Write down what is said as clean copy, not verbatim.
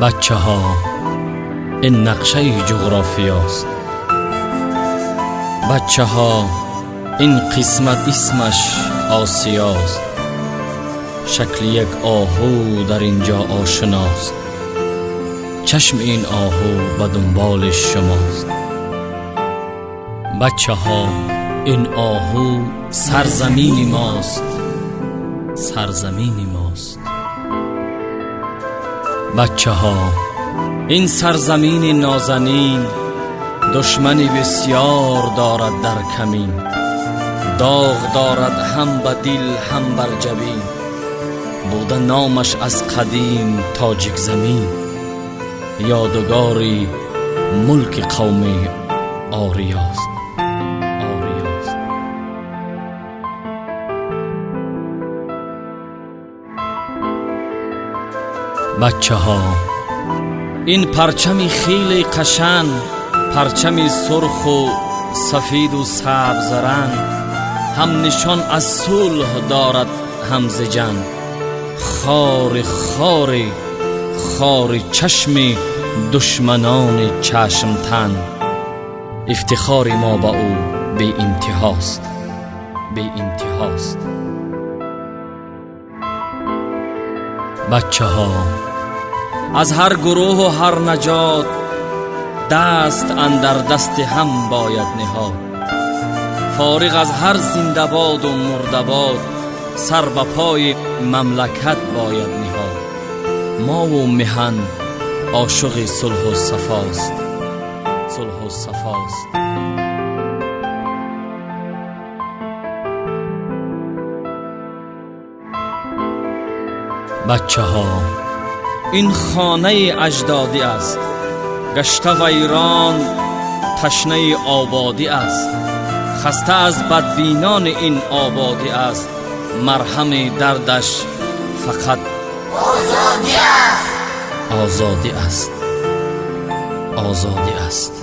Бачаҳо, ин нақшаи ҷуғрофиёст. Бачаҳо, ин қисмат исмаш Осиёст. Шакли як оҳу дар ин ҷо ошиност. Чашми ин оҳу ба дунболи шумост. Бачаҳо, ин оҳу сарзамини мост, сарзамини мост. Бачаҳо, ин сарзамини нозанин душмани бисёр дорад дар камин. Доғ дорад ҳам ба дил, ҳам бар ҷабин. Буда номаш аз қадим Тоҷикзамин. Ёдгори мулки қавми ориёст. Ориёст. Бачаҳо, ин парчами хеле қашанг, парчами сурху сафеду сабзранг, ҳам нишон аз сулҳ дорад, ҳам зи ҷанг. Хори хори хори чашми душманони чашмтанг. Ифтихори мо ба ӯ беинтиҳост, беинтиҳост. Бачаҳо, аз ҳар гурӯҳу ҳар наҷот даст андар дасти ҳам бояд ниҳод. Фориғ аз ҳар зиндабоду мурдабод, сар ба пои мамлакат бояд ниҳод. Мову меҳан ошиқи сулҳу сафост, сулҳу сафост. Бачаҳо, ин хонаи аҷдодӣ аст, гашта вайрон ташнаи ободӣ аст. Хаста аз бадбинони ин ободӣ аст. Марҳами дардаш фақат озодӣ аст, озодӣ аст, озодӣ аст.